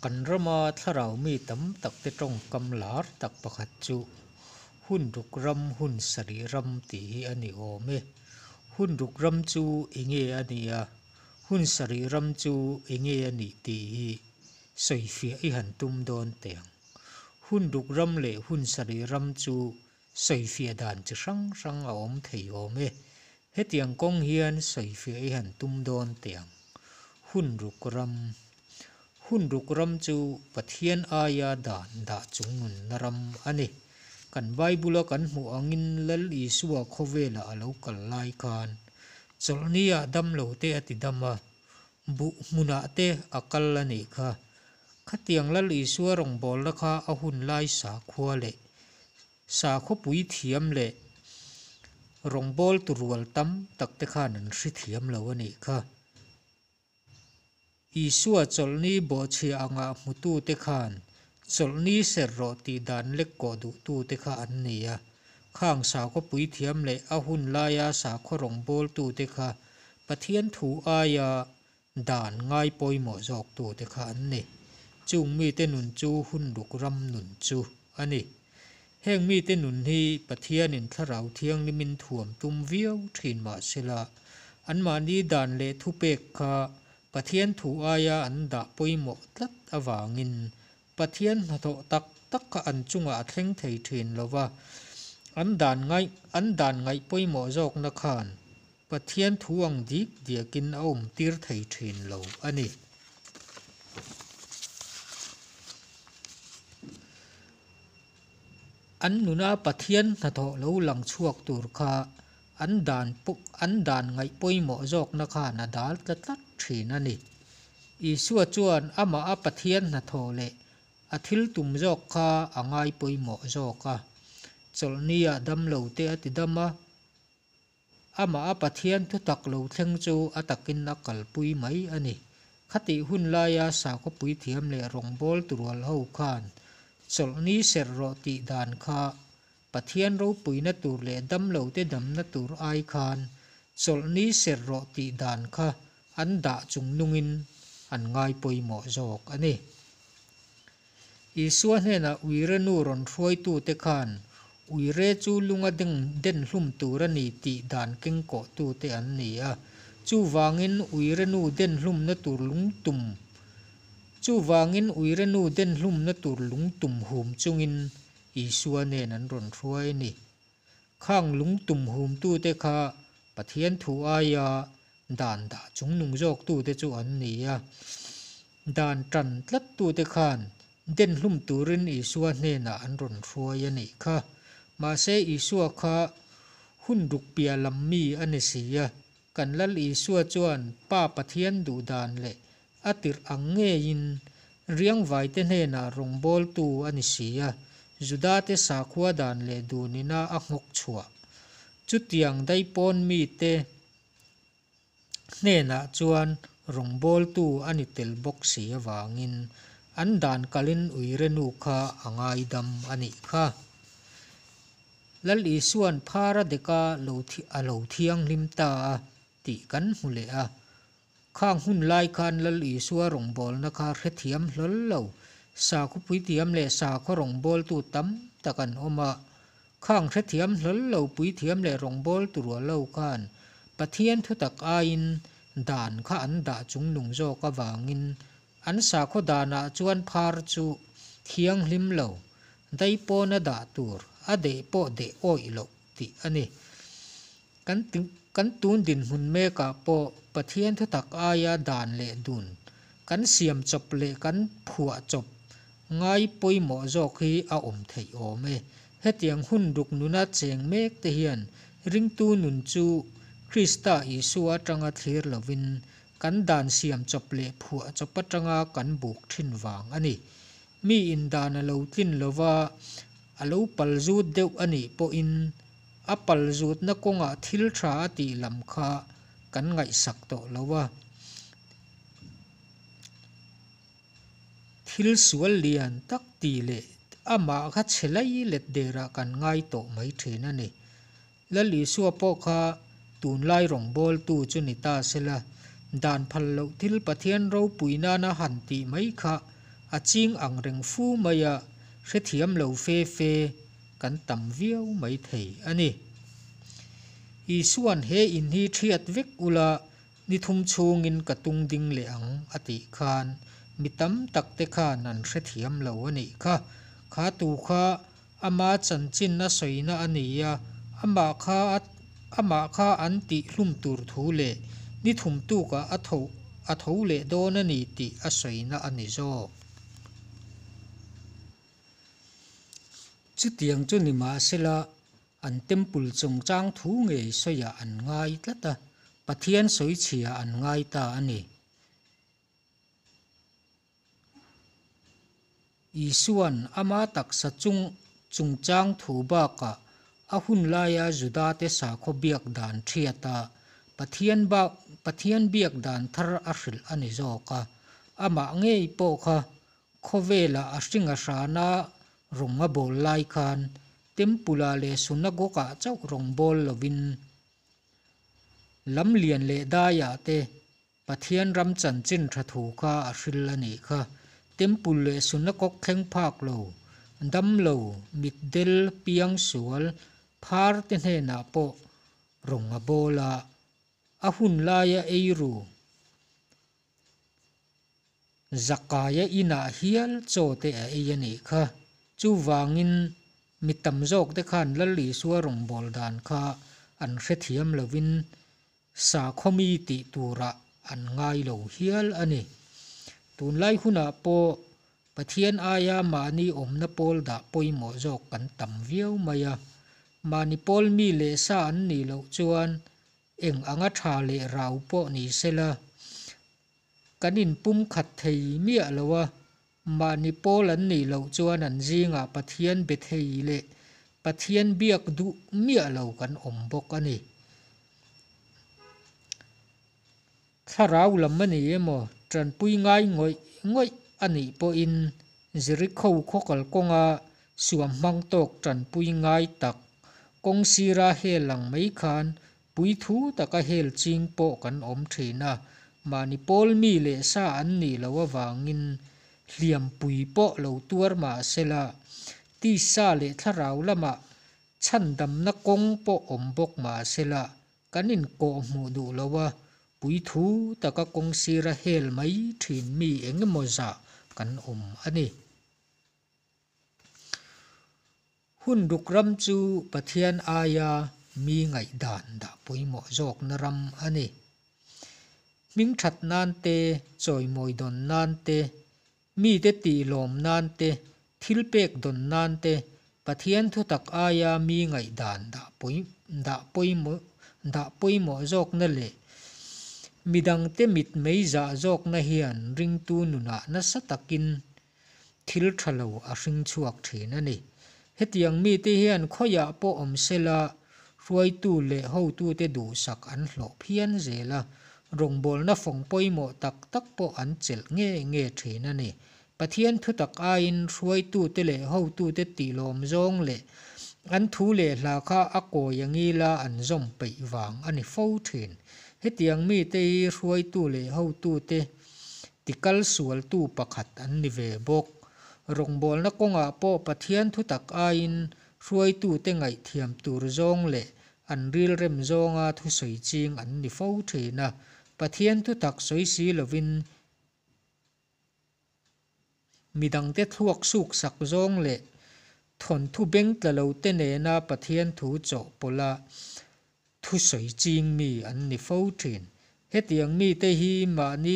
Kan rama thlarau mi tam takte tawngkam lar tak pakhat chu Hun ruk ram, hun sarih ram tih hi a ni awm e. Hun ruk ram chu enge a nih a, hun sarih ram chu enge a nih tih hi sawifiah i han tum dawn teh ang. Hun ruk ram leh hun sarih ram chu sawifiah dan chi hrang hrang a awm thei awm e. Hetiang kawng hian sawifiah i han tum dawn teh ang. Hun ruk ram Hun ruk ram chu Pathian aia dan dah chungnunna ram a ni. Kan Bible-a kan hmuh angin Lal Isua khawvelah a lo kal lai khan chawlhniah damlote a ti dam a, buh hmunah te a kal a nih kha. Khatiang Lal Isua rawngbawlna kha a hun lai sakhua leh Sakhawpui thiam leh rawngbawltu rual tam tak te khan an hrethiam lo a nih kha. Isua chawlhni bawhchhia anga hmutute khan chawlhni ser rawh tih dan lek kawh duhtute kha an ni a. Khang sakhawpui thiam leh a hun laia sakhaw rawngbawltute kha Pathian thu aia dan ngai pawimawh zawktute kha an ni. Chung mite nun chu hun ruk ram nun chu a ni. Heng mite nun hi Pathianin Thlarau Thianghlimin thuam tum viau thin mah sela, anmahni dan leh thupek kha Pathian thu aia an dah pawimawh tlat avangin Pathian hnathawh tak tak kha an chungah a thleng thei thin lo va, an dan ngaih an dan ngaih pawimawh zawkna khan Pathian thu ang dik diakin a awm tir thei thin lo a ni. An nuna Pathian hnathawh lo lang chhuak tur kha an dan an dan ngaih pawimawh zawkna khan a dal tla tlat thin a ni. Isua chuan amah a Pathian hnathawh leh a thil tum zawk kha a ngai pawimawh zawk a. Chawlhniah damlote a ti dam a. Amah a Pathian thutak lo thleng chu a takin a kalpui mai a ni. Khatih hun laia sakhaw puithiam leh rawngbawltu rual ho khan chawlhni serh rawh tih dan kha Pathian ropuina tur leh damlote damna tur ai khan chawlhni serh rawh tih dan kha an dah chung nungin an ngai pawimawh zawk a ni. Isua hnenah uire nu rawn hruaitute khan uire chu lunga deng den hlum tur a ni tih dan kengkawhtute an ni a. Chuvangin uire nu den hlumna tur lungtum Chuvangin uire nu den hlumna tur lungtum hum chungin Isua nen an rawn hruai a ni. Khang lungtum humtute kha Pathian thu aia dan dah chungnung zawktute chu an ni a. Dan tan tlattute khan den hlum turin Isua hnenah an rawn hruai a nih kha. Mahse Isua kha hun ruk piah lam mi a ni si a, kan Lal Isua chuan Pa Pathian duh dan leh a tirh ang ngeiin riangvaite hnenah rawngbawltu a ni si a, Judate sakhua dan leh dunina a nghawk chhuah. Chutiang daipawn mite hnenah chuan rawngbawltu a ni tel bawk si avangin an dan kalin uire nu kha a ngaidam a nih kha. Lal Isua'n phara deka lo a lo thianghlim ta a tih kan hmu leh a. Khang hun lai khan Lal Isua rawngbawlna kha hrethiam hlawl lo, sakhaw puithiam leh sakhaw rawngbawltu tam tak an awm a. Khang hrethiam hlawl lo puithiam leh rawngbawltu rual lo khan Pathian thutak aiin dan kha an dah chungnung zawk avangin an sakhaw danah chuan phar chu thianghlim lo, daipawna dah tur, a deh pawh deh awih loh tih a ni. Kan kan tun dinhmun mekah pawh Pathian thutak aia dan leh dun kan siam chawp leh kan phuah chawp ngai pawimawh zawk hi a awm theih awm e. Hetiang hun ruk nuna cheng mek te hian ringtu nun chu Krista Isua atanga thlir lovin kan dan siam chawp leh phuah chawp atanga kan buk thin vang a ni. Mi in dan a lo tlin lova a lo pal zut deuh a nih pawhin A pal zutna kawngah thil tha a tih lam kha kan ngaihsak tawh lo a. Thil sual lian tak tih leh amah kha chhe lai let derah kan ngai tawh mai thin a ni. Lal Isua pawh kha tunlai rawngbawltu chu ni ta sela, dan phal loh thil Pathian ropui nana han tih mai kha a ching ang reng fu mai a, hrethiam lo fe fe kan tam viau mai thei a ni. Isua'n he in hi ṭhiat vek ula, ni thum chhungin ka tung ding leh ang a tih khan mi tam tak te khan an hrethiam lo a nih kha. Kha tu kha ama chanchin a sawina a ni a, amah kha amah kha an tih hlum tur thu leh ni thum tukah a tho a tho leh dawn a ni tih a sawina a ni zawk. Chutiang chu nimahsela an temple chungchang thu ngei sawiah an ngai tlat a, Pathian sawichhia an ngai ta a ni. Isua'n ama taksa chung chungchang thu bakah a hun laia Judate sakhaw biak dan ṭhiata Pathian bak Pathian biak dan thar a hrilh a ni zawk a, amah ngei pawh kha Khawvela a hringa hrana rawng a bawl lai khan Temple-ah leh Synagogue-ah chauh rawng bawl lovin lam lian leh daiah te Pathian ram chanchin tha thu kha a hril a nih kha. Temple leh Synagogue thleng phak lo, dam lo, mitdel, piangsual, phar te hnenah pawh rawng a bawl a, a hun laia eiru Zakaia inah hial chaw te a ei a nih kha. Chuvangin mi tam zawk te khan Lal Isua rawngbâwl dan kha an hrethiam lovin sakhaw mi tih turah an ngai lo hial a ni. Tunlai hunah pawh Pathian aia mahni awmna pawl dah pawimawh zawk kan tam viau mai a. Mahni pawl mi leh sa an nih loh chuan eng anga tha leh rau pawh ni sela, Kan inpumkhat thei miah lo a, mahni pawl an nih loh chuan an zingah Pathian be thei leh Pathian biak duh miah lo kan awm bawk a ni. Thlarau lam a ni emaw, tanpui ngai ngawih ngawih a nih pawhin Jerikho khaw kalkawnga suam hmang tawk tanpui ngai tak kawng sira hel ang mai khan Puithu taka hel ching pawh kan awm thin a, mahni pawl mi leh sa an nih loh avangin hliampui pawh lo tuar mah sela, tisa leh thlarau lamah chhandamna kawng pawh awm bawk mah sela kan inkawh hmuh duh lo a, puithu taka kawng sira hel mai thin mi eng emaw zah kan awm a ni. Hun ruk ram chu Pathian aia mi ngaihdan dah pawimawh zawkna ram a ni. Hming that nan te, chawimawi dawn nan te, mite tihlawm nan te, thil pek dawn nan te Pathian thutak aia mi ngaihdan dah dah pawimawh dah pawimawh zawkna leh midangte mitmei zah zawkna hian ringtu nunah nasa takin thil tha lo a hring chhuak thin a ni. Hetiang mite hian khawiah pawh awm sela, hruaitu leh hotute duhsak an hlawh phian zel a, rawngbawlna fawng pawimawh tak tak pawh an chelh nge nge thin a ni. Pathian thutak aiin hruaitute leh hotute tihlawm zawng leh an thu leh hla kha a kawi a ngila an zawm peih vang a ni fo thin. Hetiang mite hi hruaitu leh hotute Tikal sualtu pakhat an ni ve bawk. Rawngbawlna kawngah pawh Pathian thutak aiin hruaitute ngaihthiam tur zawng leh an rilrem zawnga thusawi ching an ni fo thin a. Pathian thutak sawi si lovin midangte thluak suksak zawng leh thawnthu beng tla lote nena Pathian thu chawhpawlha Thusawi ching mi an ni fo thin. Hetiang mite hi mahni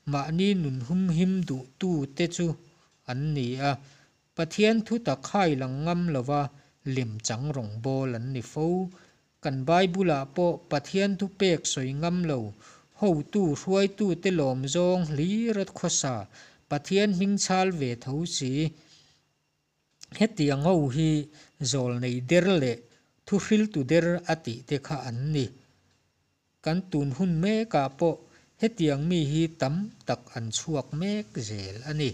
mahni nun humhim duhtu te chu an ni a, Pathian thu tak hai lang ngam lova lemchang rawngbawl an ni fo. Kan Bible-ah pawh Pathian thu pek sawi ngam lo, hotu hruaitute lawm zawng hlir a khawsa, Pathian hming chhal ve tho si. Hetiang ho hi zawlnei der leh thuhriltu der a tih te kha an ni. Kan tun hun mekah pawh hetiang mi hi tam tak an chhuak mek zel a ni.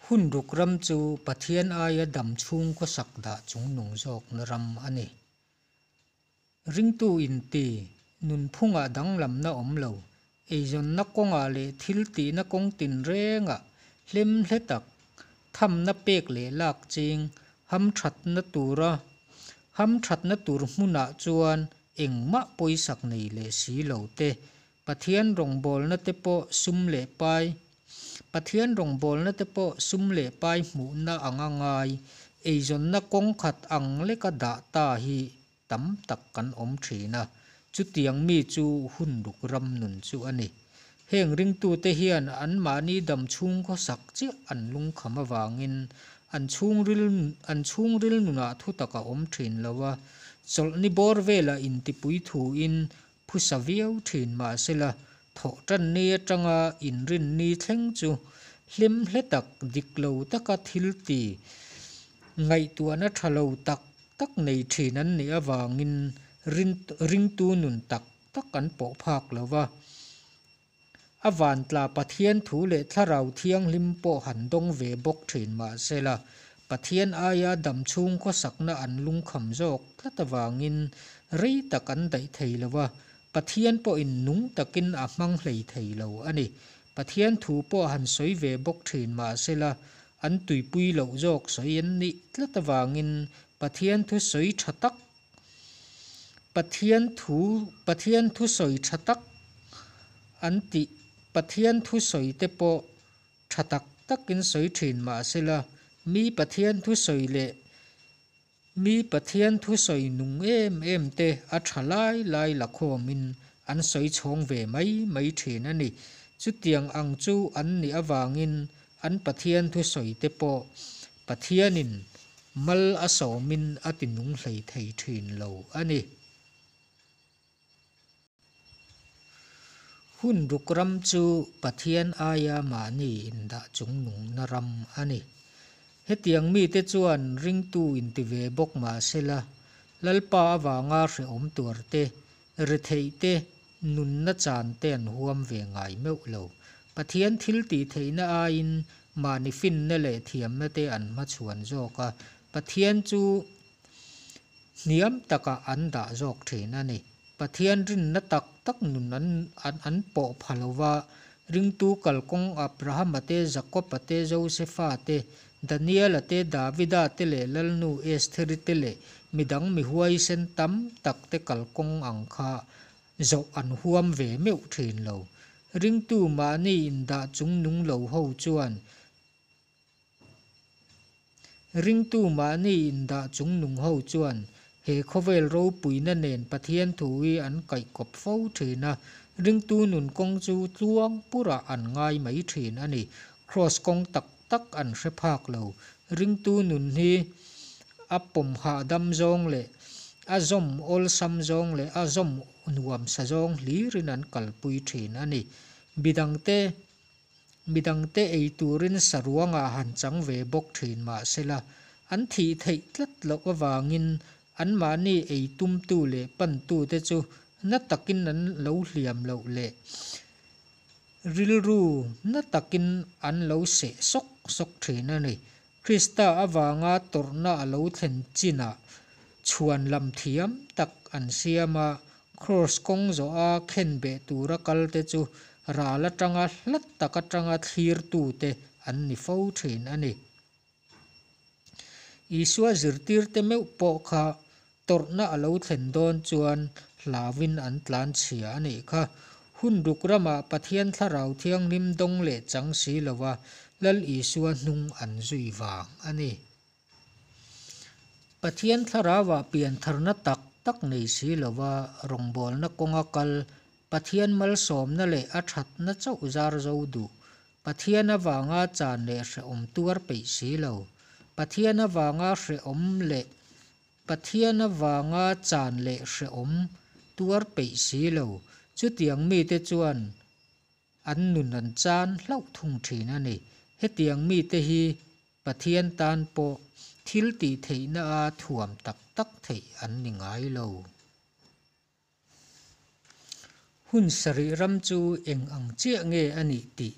Hun ruk ram chu Pathian aia dam chhung khawsak dah chungnung zawkna ram a ni. Ringtu inti, nunphungah danglamna awm lo. Eizawnna kawngah leh thil tihna kawng tinrengah hlemhle tak, thamna pek leh lak ching, hamthatna tura hamthatna tur hmunah chuan engmah pawisak nei leh si lo te, Pathian rawngbawlna te pawh sum leh pai Pathian rawngbawlna te pawh sum leh pai hmuhna anga ngai, eizawnna kawng khat ang leka dah ta hi tam tak kan awm thin a, chutiang mi chu hun ruk ram nun chu a ni. Heng ringtute hian anmahni dam chhung khawsak chiah an lungkham avangin an chhungril an chhungril nunah thutak a awm thin lo a, chawlhni bawr velah intipui thuin phusa viau thin mahsela thawhtanni atanga inrinni thleng chu hlimhle tak, dik lo taka thil ti, ngaihtuahna tha lo tak tak nei thin an nih avangin ringtu nun tak tak an pawh phak lo va. A vantla Pathian thu leh Thlarau Thianghlim pawh han dawng ve bawk thin mahsela, Pathian aia damchhung khawsakna an lungkham zawk tlat avangin rei tak an daih thei lo va, Pathian pawhin nung takin a hmang hlei thei lo a ni. Pathian thu pawh han sawi ve bawk thin mahsela, an tuipui loh zawk sawi an nih tlat avangin Pathian thu sawi tha tak Pathian thu Pathian thu sawi tha tak an tih Pathian thu sawi te pawh tha tak takin sawi thin mahsela mi Pathian thu sawi leh mi Pathian thu sawi nung em em te a tha lai lai la khawmin an sawi chhawng ve mai mai thin a ni. Chutiang ang chu an nih avangin an Pathian thu sawi te pawh Pathianin mal a sawmin a ti nung hlei thei thin lo a ni. Hun ruk ram chu Pathian aia mahni indah chungnungna ram a ni. Hetiang mite chuan ringtu inti ve bawk mah sela, Lalpa avanga hrehawm tuar te, retheih te, nunna chan te an huam ve ngai meuh lo. Pathian thil tih theihna aiin mahni finna leh thiamna te an hmachhuan zawk a, Pathian chu hniam takah an dah zawk thin a ni. Pathian rinna tak tak nun an an pawh pha lo va, ringtu kalkawng Abrahama te, Jakoba te, Josefa te, Daniela te, Davida te leh Lalnu Estheri te leh midang mi huaisen tam tak te kalkawng ang kha zawh an huam ve meuh thin lo. Ringtu mahni indah chungnung lo ho chuan Ringtu mahni indah chungnung ho chuan he khawvel ropuina nen Pathian thu hi an kaihkawp fo thin a, ringtu nun kawng chu tluang purah an ngai mai thin a ni. Kraws kawng tak tak an hre phak lo. Ringtu nun hi a pawm hahdam zawng leh a zawm awlsam zawng leh a zawm nuamsa zawng hlirin an kalpui thin a ni. Midangte Midangte ei turin saruangah han chang ve bawk thin mah sela, an thih theih tlat loh avangin anmahni ei tumtu leh pantute chu na takin an lo hliam loh leh rilru na takin an lo seh sawk sawk thin a ni. Krista avanga tawrhna a lo thlen chinah chhuan lam thiam tak an siam a, Kraws kawng zawha khenbeh tura kalte chu ral atanga hlat tak atanga thlirtute an ni fo thin a ni. Isua zirtirte meuh pawh kha tawrhna a lo thlen dawn chuan hlauin an tlanchhia a nih kha. Hun ruk ramah Pathian Thlarau Thianghlim dawng leh chang si lova Lal Isua hnung an zui vang a ni. Pathian Thlarauah piantharna tak tak nei si lova rawngbawlna kawnga kal, Pathian malsawmna leh a thatna chauh zar zo duh, Pathian avanga chan leh hrehawm tuar peih si lo, Pathian avanga hrehawm leh Pathian avanga chan leh hrehawm tuar peih si lo, chutiang mite chuan an nun an chan hlauh thung thin a ni. Hetiang mite hi Pathian tan pawh thil tih theihna a thuam tak tak theih an ni ngai lo. Hun sarih ram chu eng ang chiah nge a nih tih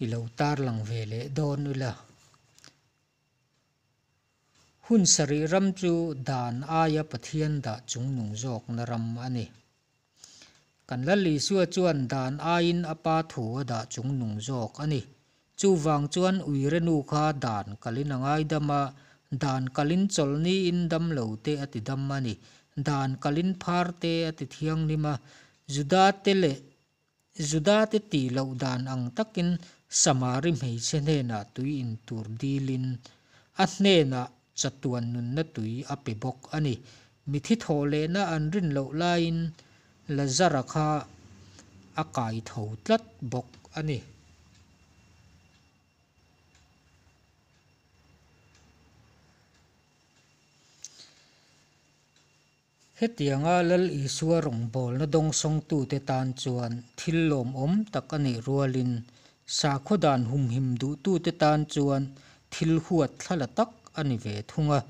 i lo tarlang ve leh dawn ila. Hun sarih ram chu dan aia Pathian dah chungnung zawkna ram a ni. Kan Lal Isua chuan dan aiin a Pa thu a dah chungnung zawk a ni. Chuvang chuan uire nu kha dan kalin a ngaidam a, dan kalin chawlhniin damlo te a tidam a ni. Dan kalin phar te a tithianghlim a, Judate leh Judate tih loh dan ang takin Samari hmeichhe hnenah tui in tur dilin a hnenah chatuan nunna tui a pe bawk a ni. Mithi thawh lehna an rin loh laiin Lazara kha a kai tho tlat bawk a ni. Hetianga Lal Isua rawngbawlna dawngsawngtute tan chuan thil lawmawm tak a nih rualin sakhaw dan humhim duhtute tan chuan thil huat thlala tak a ni ve thung a.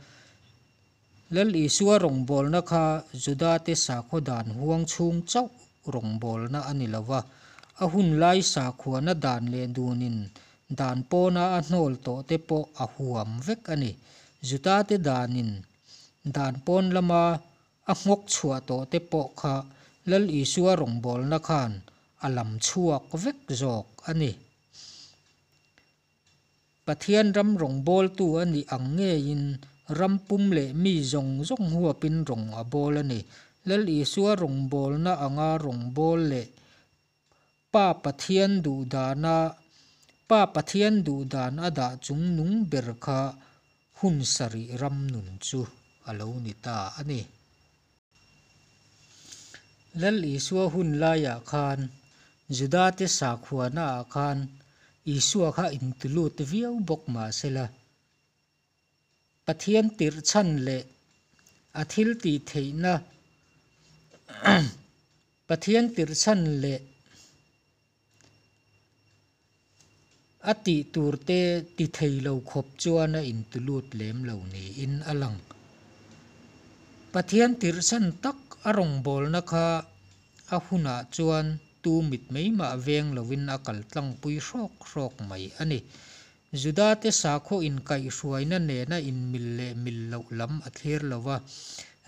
Lal Isua rawngbawlna kha Judate sakhaw dan huang chhung chauh rawngbawlna a ni lo va, a hun lai sakhuana dan leh dunin dan pawna a hnawl tawhte pawh a huam vek a ni. Judate danin dan pawn lama a nghawk chhuah tawhte pawh kha Lal Isua rawngbawlna khan a lam chhuak vek zawk a ni. Pathian ram rawngbawltu a nih ang ngeiin ram pum leh mi zawng zawng huapin rawng a bawl a ni. Lal Isua rawngbawlna anga rawngbâwl leh Pa Pathian duhdana Pa Pathian duhdan a dah chungnung ber kha hun sarih ram nun chu a lo ni ta a ni. Lal Isua hun laiah khan Judate sakhuanaah khan Isua kha intulut viau bawk mah sela, Pathian tirh chhan leh a thil tih theihna Pathian tirh chhan leh A tih tur te ti thei lo khawp chuan a intulut lem lo niin a lang. Pathian tirhsan tak a rawngbawlna kha a hunah chuan tu mit mai mah veng lovin a kal tlangpui hrawk hrawk mai a ni. Judate sakhaw inkaihhruaina nena inmil leh mil loh lam a thlir lo va,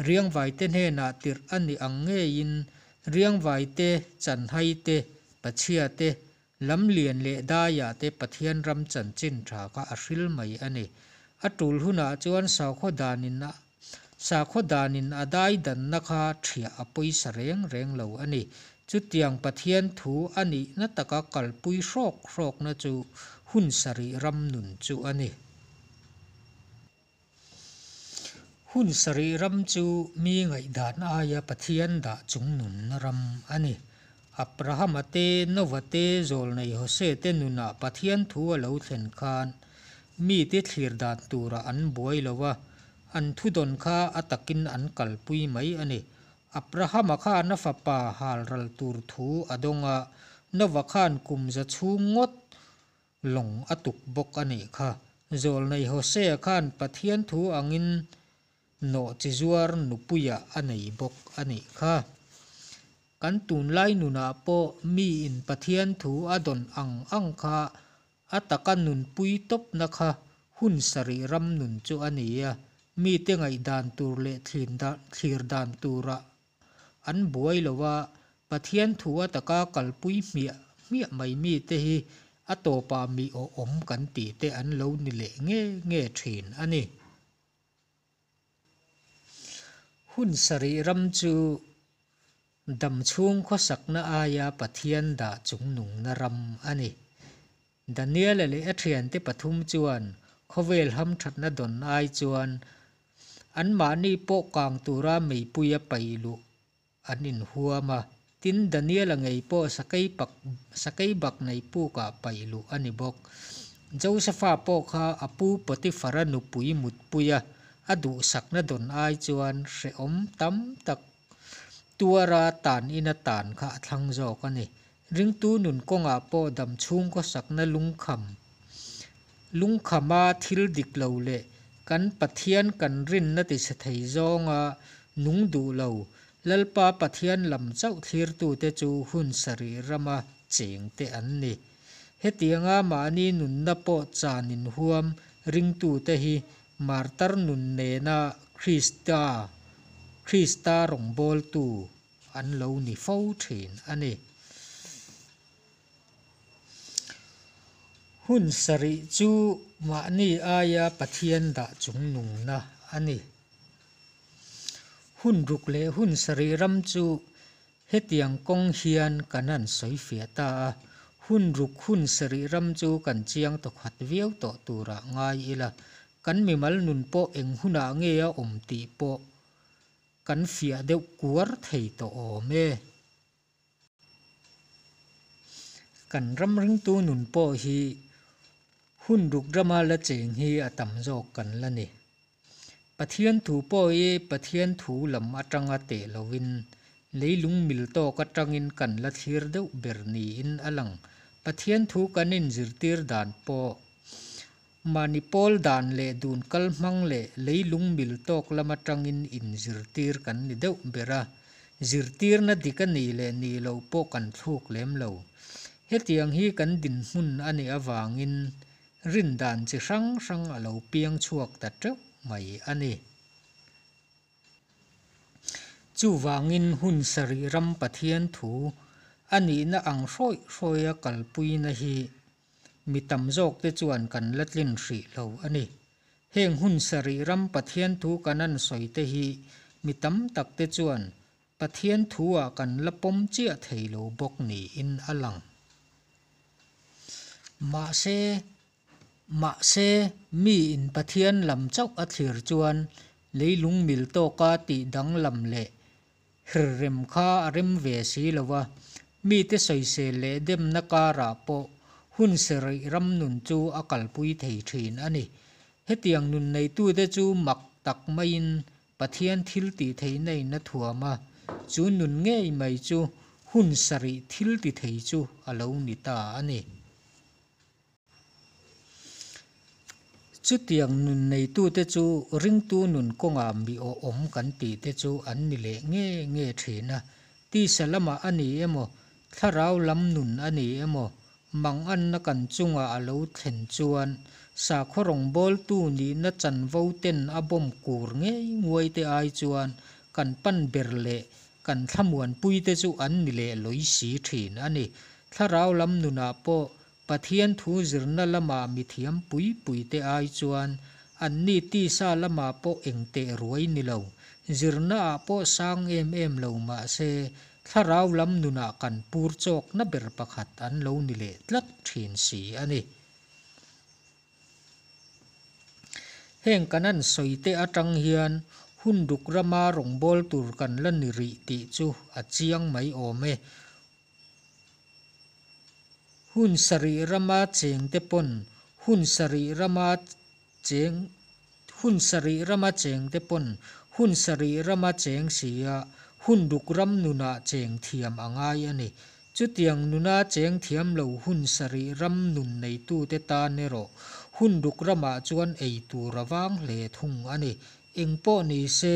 riangvaite hnenah tirh a nih ang ngeiin riangvaite, chanhaite, pachhiate, Lamlian leh daiah te Pathian ram chanchin tha kha a hril mai a ni. A tul hunah chuan sakhaw danin a sakhaw danin a dai danna kha thiah a pawisa reng reng lo a ni. Chutiang Pathian thu a nihna taka kalpui hrawk hrawkna chu hun sarih ram nun chu a ni. Hun sarih ram chu mi ngaihdan aia Pathian dah chungnunna ram a ni. Abrahama te, Nova te, Zawlnei Hose te nunah Pathian thu a lo thlen khan mite thlir dan turah an buai lo a, an thudawn kha a takin an kalpui mai a ni. Abrahama khan a fapa halral tur thu a dawng a, Nova khan kum za chhung ngawt Lawng a tuk bawk a nih kha. Zawlnei Hosea khan Pathian thu angin nawh chi zuar nupuia a nei bawk a nih kha. Kan tunlai nunah pawh miin Pathian thu a dawn ang ang kha a taka nunpui tawpna kha hun sarih ram nun chu a ni a, mite ngaihdan tur leh thlir dan turah An buai lo a, Pathian thu a taka kalpui hmiah hmiah mai mite hi a tawpah mi awhawm kan tih te an lo ni leh nge nge thin a ni. Hun sarih ram chu dam chhung khawsakna aia Pathian dah chungnungna ram a ni. Daniela leh a thiante pathum chuan khawvel hamthatna dawn ai chuan anmahni pawh kang tura meipui a paih luh an inhuam a. Tin, Daniela ngei pawh sakei pak sakei bak nei pukah paih luh a ni bawk. Josepha pawh kha a pu Potiphara nupui mutpuia a duhsakna dawn ai chuan hrehawm tam tak tuara tan ina tan kha a thlang zawk a ni. Ringtu nun kawngah pawh dam chhung khawsakna lungkham lungkhama thil dik lo leh kan Pathian kan rinna tichhe thei zawnga nung duh lo Lalpa Pathian lam chauh thlirtute chu hun sarih rama chengte an ni. Hetianga mahni nunna pawh chan inhuam ringtute hi martar nun nena Krista Krista rawngbawltu an lo ni fo thin a ni. Hun sarih chu mahni aia Pathian dah chungnungna a ni. Hun ruk leh hun sarih ram chu hetiang kawng hian kan han sawifiah ta a, hun ruk hun sarih ram chu kan chiang tawkhat viau tawh turah ngai ila, kan mimal nun pawh eng hunah nge a awm tih pawh kan fiah deuh kuar thei tawh awm e. Kan ram ringtu nun pawh hi hun ruk rama la cheng hi a tam zawk kan la ni. Pathian thu pawh hi Pathian thu lam atanga teh lovin leilung mil tawk atangin kan la thlir deuh ber niin a lang. Pathian thu kan inzirtir dan pawh Mahni pawl dan leh dun kal hmang leh leilung mil tawk lam atangin inzirtir kan ni deuh ber a, zirtirna dik a nih leh nih loh pawh kan thluk lem lo. Hetiang hi kan dinhmun a nih avangin rindan chi hrang hrang a lo piang chhuak ta teuh mai a ni. Chuvangin hun sarih ram Pathian thu a nihna ang hrawih hrawia kalpuina hi Mi tam zawkte chuan kan la tlin hrih lo a ni. Heng hun sarih ram Pathian thu kan han sawi te hi mi tam takte chuan Pathian thu-ah kan la pawm chiah thei lo bawk niin a lang. Mahse, mahse, miin Pathian lam chauh a thlir chuan leilung mil tawka tih danglam leh Hrerem kha a rem ve si lo a, mite sawisel leh demna karah pawh hun serih ram nun chu a kalpui thei thin a ni. Hetiang nun neitute chu mak tak maiin Pathian thil tih theihna in a thuam a, chu nun ngei mai chu hun sarih thil ti thei chu a lo ni ta a ni. Chutiang nun neitute chu ringtu nun kawngah mi awhawm kan tihte chu an ni leh nge nge thin a. Tisa lamah a ni emaw, thlarau lam nun a ni emaw, manganna kan chungah a lo thlen chuan sakhaw rawngbawltu nihna chanvo ten a bawm kur ngei nguaite ai chuan kan pan ber leh kan thlamuanpuite chu an ni leh lawi si thin a ni. Thlarau lam nunah pawh Pathian thu zirna lamah mithiam pui puite ai chuan anni tisa lamah pawh eng teh ruai ni lo, zirnaah pawh sang em em lo mah se thlarau lam nunah kan pur chawkna ber pakhat an lo ni leh tlat thin si a ni. Heng kan han sawi te atang hian hun duk rama rawngbâwl tur kan la ni rih tih chu a chiang mai awm e. Hun sarih rama chengte pawn hun sarih rama cheng hun sarih rama chengte pawn hun sarih rama cheng sia hun ruk ram nunah cheng thiam a ngai a ni. Chutiang nuna cheng thiam lo hun sarih ram nun neitute tan erawh hun ruk ramah chuan ei tur a vang hle thung a ni. Engpawh ni se,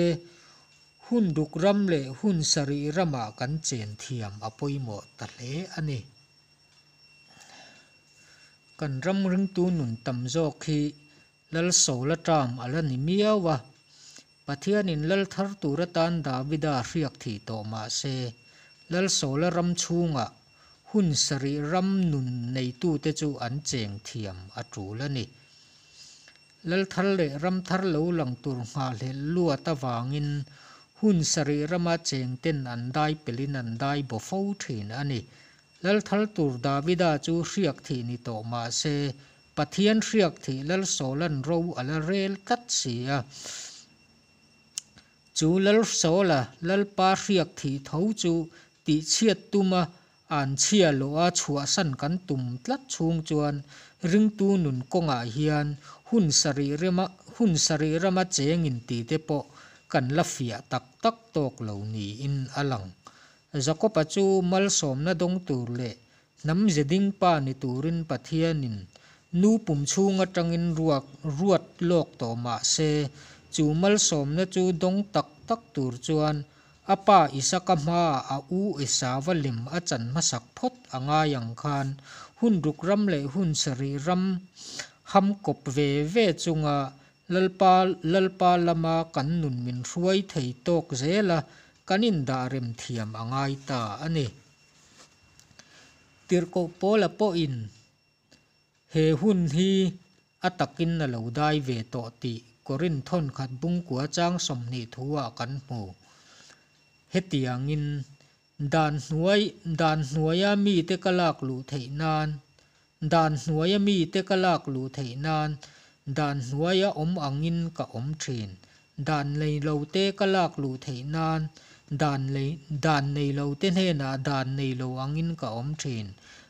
Hun ruk ram leh hun sarih ramah kan chen thiam a pawimawh ta hle a ni. Kan ram ringtu nun tam zawk hi Lal Saula term a la ni miau a. Pathianin Lal thar tur atan Davida hriak thih tawh mah se, Lal Saula ram chhungah hun sarih ram nun neitute chu an cheng thiam a tul a ni. Lal thar leh ram thar lo lang tur nghahhlelh luat avangin hun sarih rama chengten an dai pelhin an dai baw fo thin a ni. Lal thar tur Davida chu hriak thih ni tawh mah se, Pathian hriak thih Lal Sawla'n ro a la rel tlat si a. Chu Lal Sawla Lalpa hriak thih tho chu tihchhiat tuma An chhia lawh a chhuahsan kan tum tlat chhung chuan ringtu nun kawngah hian hun sarih rema hun sarih rama cheng inti te pawh kan la fiah tak tak tawk lo niin a lang. Jakob-a chu malsawmna dawng tur leh hnam ze ding pa ni turin Pathianin nu pum chhung atangin ruak ruat lawk tawh mah se chu malsawmna chu dawng tak tak tur chuan A pa Isaka hmaah a u Esauva lem a chan hmasak phawt a ngai ang khan hun ruk ram leh hun sarih ram ham kawp ve ve chunga Lalpa Lalpa lama kan nun min hruai thei tawk zela kan indah rem thiam a ngai ta a ni. Tirhkoh Paula pawhin he hun hi a takin a lo dai ve tawh tih Korinth thawnkhat bungkua chang 20 thu-ah kan hmu. Hetiangin, dan hnuai dan hnuaia mite ka lak luh theih nan, dan hnuaia mite ka lak luh theih nan, dan hnuaia awm angin ka awm thin. Dan nei lote ka lak luh theih nan, dan lei dan nei lote hnenah dan nei lo angin ka awm thin.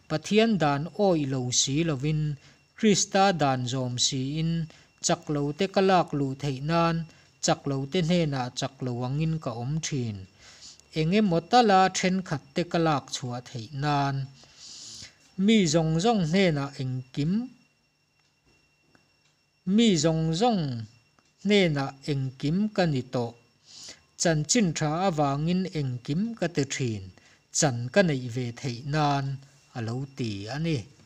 Pathian dan awih lo si lovin, Krista dan zawm siin, chak lote ka lak luh theih nan, chak lote hnenah chak lo angin ka awm thin. Eng emaw tala thenkhatte ka lak chhuah theih nan. Mi zawng zawng hnenah engkim Mi zawng zawng hnenah engkim ka ni tawh. Chanchin tha avangin engkim ka ti thin, chan ka neih ve theih nan, a lo ti a ni.